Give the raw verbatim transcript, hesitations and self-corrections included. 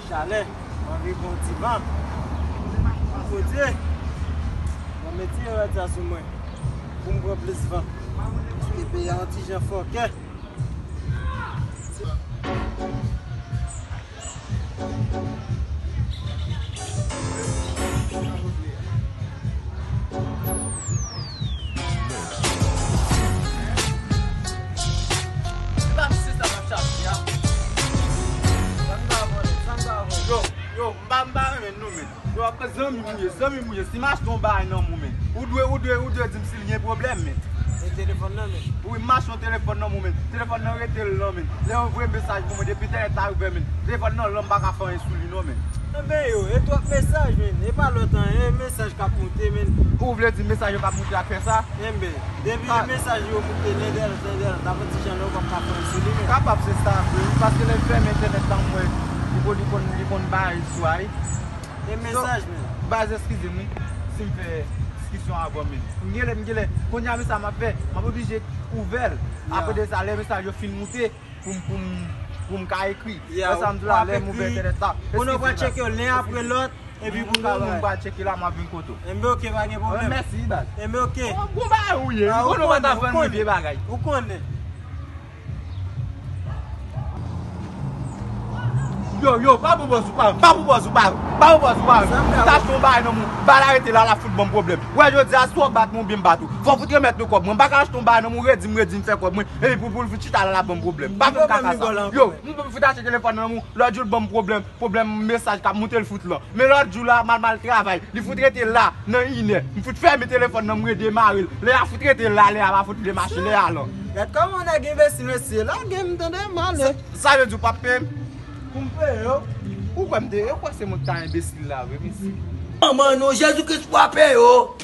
Chalè, m anvi pran yon ti van. Bondye, mwen mete yon rad sa sou mwen pou m pran plis van. Paske peyi a yon ti jan fòkè. Yo, yo, m pa, m pa renmen nou, men. Yo, apre zanmi m ou ye, zanmi m ou ye. Si m achte yon bagay nan men w, men. Ou dwe, ou dwe, ou dwe di m si l gen pwoblèm, men. E telefòn nan, men. Wi, m achte yon telefòn nan men w, men. Telefòn nan rete l lan, men. Lè yo voye mesaj pou mwen depi entènèt la ouvè, men. Telefòn nan lan, m pa ka fè anyen sou li non, men. Enben yo, e twòp mesaj, men. E pa lòt anyen, e mesaj k ap monte, men. Ou vle di mesaj yo k ap monte ak fè sa? Enben, depi mesaj yo moute lendèl, lendèl, n ap yon ti jan lè w p ap ka fè anyen sou li, men. Kapab se sa vre, wi, paske lè m fèmen entènèt la, m wè li konn, li konn, li konn bay sou a, wi. E mesaj, men. Baz, eskize m, wi, si m fè diskisyon avè w, men. M genlè, m genlè, kounye a, men sa m ap fè, m ap oblije ouvè l. Apre de sa, lè mesaj yo fin moute, pou m, pou m, pou m ka ekri. Wè sa m di w la, lè m ouvè entènèt la. Kounye w pral tcheke yo len apre lòt, epi pou nou, nou pral tcheke la, m ap vin kote w. Enben, oke, pa gen pwoblèm. Mèsi, baz. Enben, oke. Bon bagay ou ye, ou konnen w pa ta vann mwen vye bagay. Ou konnen. Yo, yo, pa pou bòz ou pa, pa pou bòz ou pa, pa pou bòz ou pa. M ta achte yon bagay nan men w, bagay la rete la, l ap fout ban m pwoblèm. Wè, jodi a, si w ap bat mwen oubyen m bat ou, fò w fout remèt mwen kòb mwen. M pa ka achte yon bagay nan men w, redi m, redi m, fè kòb mwen, epi pou, pou l fout chita la, l ap ban m pwoblèm. Pa fè m kaka sa. Yo, m fout achte telefòn nan men w, lòt jou l ban m pwoblèm, pwoblèm mesaj k ap moute l fout lan. Men lòt jou la, m al, m al travay. Li fout rete la, nan inè. M fout fèmen telefòn nan, m redemare l. Lè a fout rete la, lè a pa fout vle mache, lè a lan. Gad kòman nèg enbesil, mesye. Lage m, tande, m ale. Sa, sa vle di w p ap peye m? Pou m peye w? Ou kwè m te, ou kwè se mwen ki ta enbesil la vre, mesye? Manman nou, Jezi Kris pou ap peye w.